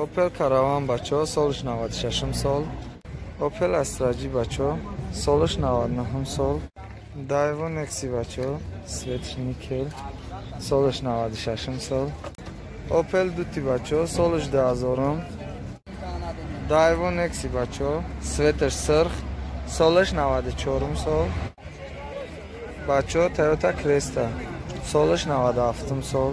Opel Caravan бачаҳо, солаш 96 сол. Opel Astra J бачаҳо, солаш 99 сол. Daewoo Nexi бачаҳо, цветш никел, солаш 96 сол. Opel Duty бачаҳо, солаш 2000. Daewoo Nexi бачаҳо, цветаш сирх, солаш 94 сол. Бачаҳо, Toyota Cresta, солаш 97 сол.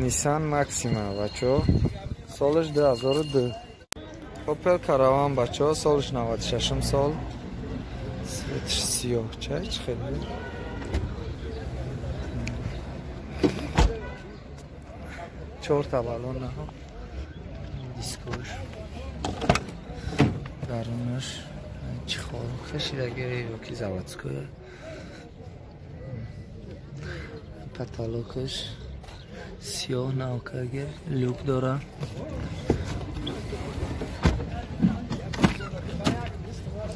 Nissan Maxima бачаҳо, солаш 2002. Opel Caravan бачаҳо, солаш 96 сол. Цветш сиёҳ, чай чӣ хеле. Чорта балон наҳо. Дискош. Дарунаш чехол кашидаги ёки заводское. Потолокаш сиёҳ навкаги, люк дора.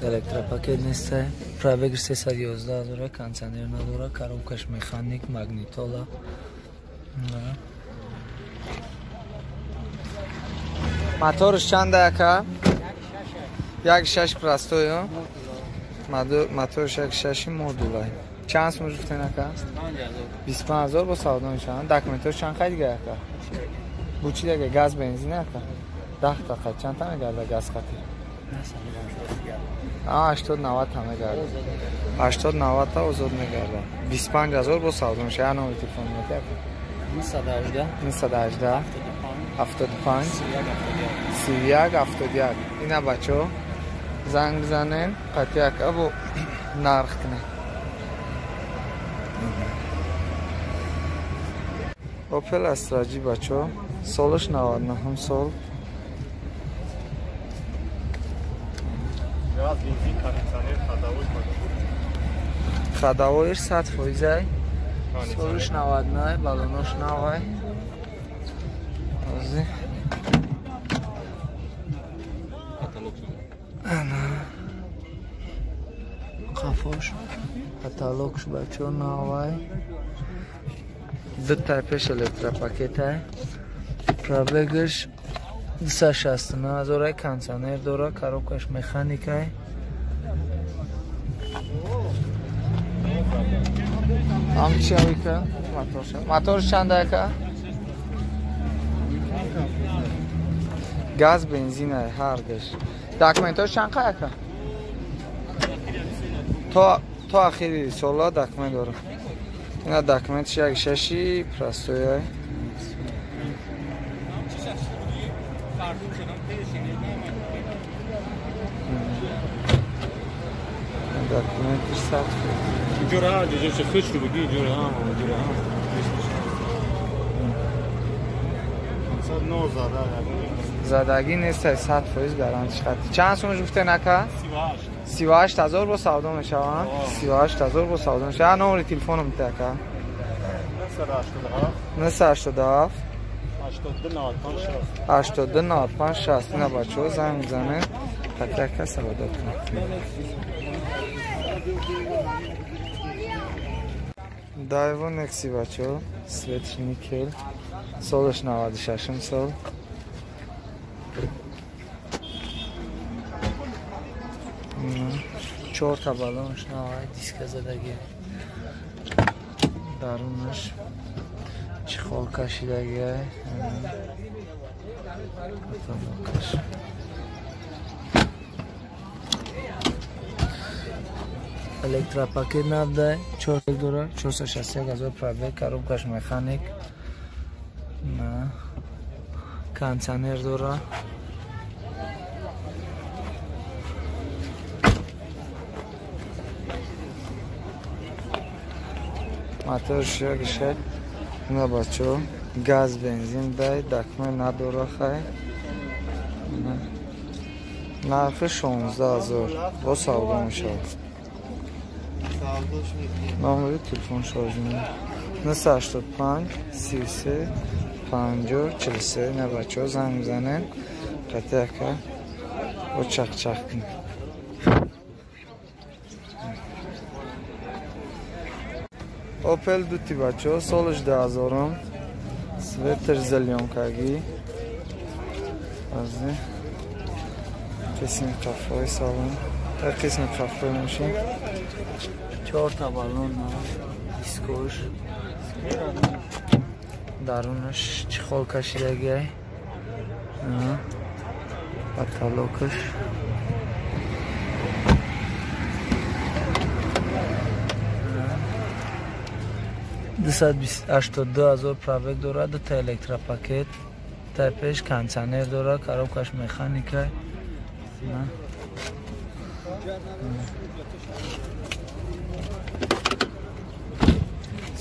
Электропакет нест, пробег 311 дора, кондиционер надора, коробкаш механик, магнитола. Моторш чанда ака? 1.6 простой, моторш 1.6 модулай. Чанд сум гуфтен ака? 25 000 бо савдо мешаванд. Документош чанд қай дига ака? Бу чи дига? Газ бензин ака? 10 та қай чанд та мегарда газ қати? 80-90 та мегарда. 80-90 та озод мегарда. 25 000 бо савдо мешавад. Номери телефон мета ака? 918 918 75 31 71. Ина бачо занг бизанен, қати ака бо нарх кунед. Opel Astra J бачо, солаш 99 сол. Газ, бензин, кондиционер, ходовой, ходовоиш 100%. Солаш 99, балонош 9. Ози. Ана. Қафош, каталогш бачо 9. Ду пеш электропакетай. Пробегаш 269 000, кондиционер дора, коробкаш механикай. Ам чи авика? Моторш. Моторш чанда ака? Газ, бензин ҳардаш. Документош чанд қай ака? То ахири сола документ дора. Ина документш 1.6 простой. Документш 100. Ҷура, ҷура, хуш ру буги, ҷура, ҷура. Задагӣ нест, 100% гарантиш хати. Чанд сумаш гуфтен ака? 38 000 бо савдо мешаванд. 38 000 бо савдо мешаванд. Номери телефоном бите ака? 987 82 95 60. Ина бачаҳо занг мезанед, хати ака савдо кунед. Daewoo Nexi бачаҳо, цветш никел, солаш 96 сол. Чорта балонш навай, диска задаги. Дарунаш чехол кашидаги. Потолокаш. Электропакет набдай, 4 дора, 461 000 пробег, коробкаш механик. Кондиционер дора. Моторш 1.6. Ина бачо, газ, бензин дай, документ надора хай. Нархи 16 000 бо савдо мешавад. Номери телефон шоҷуна 985 33 50 43. Ина бачаҳо занг мезанед, қати ака бо чақчақ кунед. Opel Duty бачаҳо, солаш 2000, цветаш зелёнкагӣ. Аз қисми қафои салон. Қисми қафои мошин. 4 та баллон, дискош. Дарунаш чехол кашидагиай. Потолокаш. 282,000 пробег дорад, 2 та электропакет, та пеш кондиционер дорад, коробкаш механика.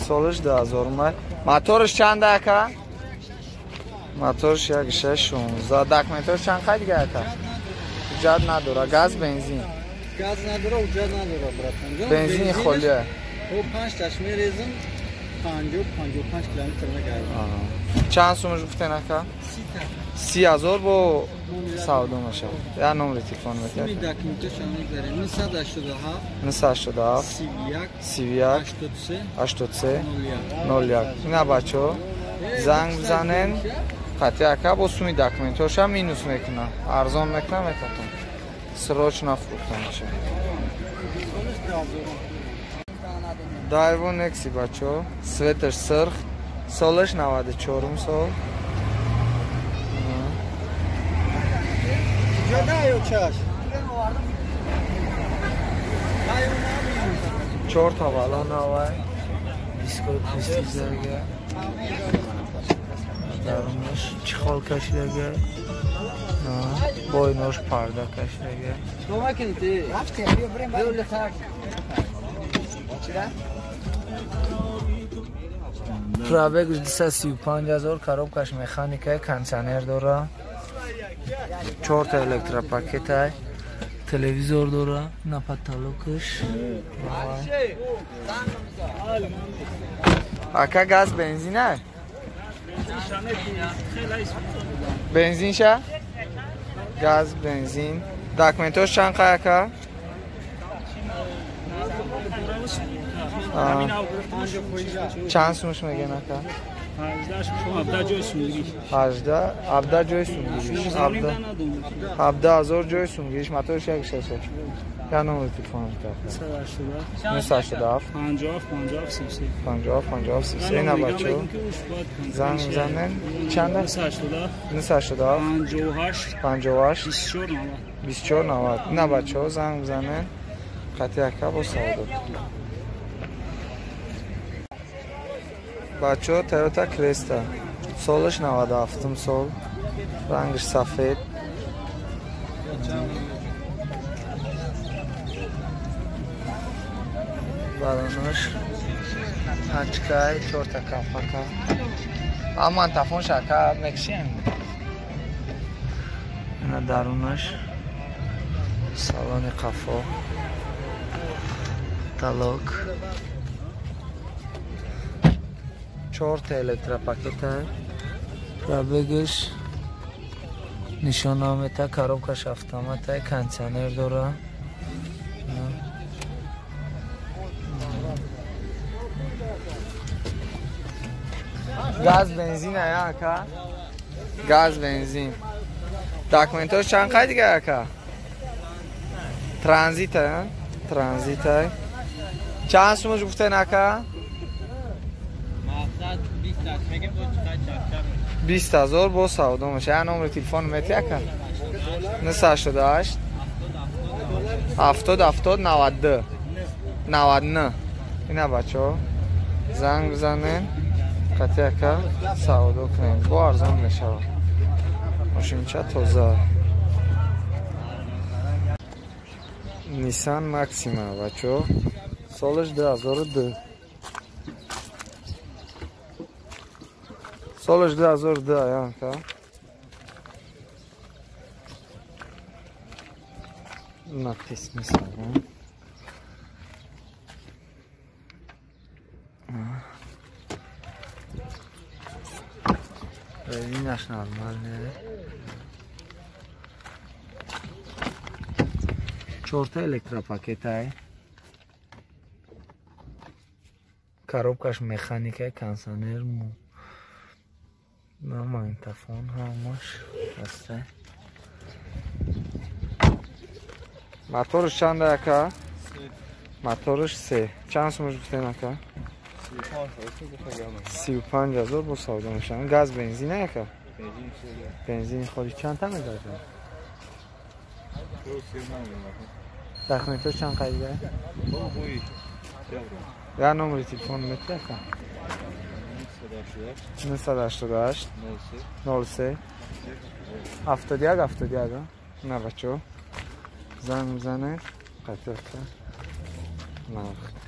Солиш 2000 май. Моторш чанд ака? Моторш 1.16. Документош чанд қай дига ака? Ҳуҷҷат надора, газ, бензин. Газ надора, ҳуҷҷат надора, братан. Бензини холия. О 5 таш мерезам, 50-55 километр мегардам. Чанд сумаш гуфтен ака? 30,000 бо савдо мешавад. Я номери телефон метиҳад. Суми документашро мегзарем. 987 987 31 31 83 83 01. Ина бачаҳо занг бизанен, қатъи ака бо суми документоша минус мекунад, арзон мекунад, метатон. Срочно фурӯхта мешавад. Дайво Некси бачаҳо, светаш сирх, солаш 94 сол. Чор та баллон авай, дискои престиждага, дарунаш чехол кашидага, бойнош парда кашидага. Пробег 235,000, коробкаш механика, кондиционер дора, 4 та электропакет, телевизор дора, на потолокаш. Ака газ бензин а? Бензин ша? Газ бензин. Документош чанд қай ака? Чанд сумаш мегӯян ака? 18 ҷои сумгириш. 17,000 ҷои сумгириш. Моторш 1.6. Я номери телефон метиҳад. 987 57 57 33 57 57 33. Ина бачаҳо занг мезанен. Чанда? 987 987 58 58 24 90 24 90. Ина бачаҳо занг мезанен, қатъи ака бо савдо. Бачаҳо Toyota Cresta, солаш 97 сол, рангаш сафед. Балонаш пачкай, 4 та капака. Аман тафон шака мекшем. Ина дарунаш салони қафо, талок. 4 та электропакета, пробегаш нишона мета, коробкаш автомата, кондиционер дора. Газ бензин ая ака? Газ бензин. Документош чанд қай дига ака? Транзит а? Транзит а. Чанд сумаш гуфтен ака? 20,000 бо савдо мешавад. Я номери телефон мети ака? 988 70 70 92 99. Ина бачаҳо занг бизанен, қатъи ака савдо кунем, бо арзон мешавад. Мошинча тоза. Nissan Maxima бачаҳо, солаш 2002. Солаш 2002 ака. На қисми салон. Резинаш нормальная. 4 та электропакетай. Коробкаш механика, кондиционер, на магнитофон ҳамаш ҳаста. Моторш чанда, ака? Моторш се. Чанд сумаш гуфтем, ака? 35 000 бо савдо мешаванд. Газ, бензин, ака? Бензини холи. Чандта мегардад? Документош чанд қайдига? Я номери телефон мети, ака? 988 03 71 71. На, бачо, занг мезанед, қатиқа нарх.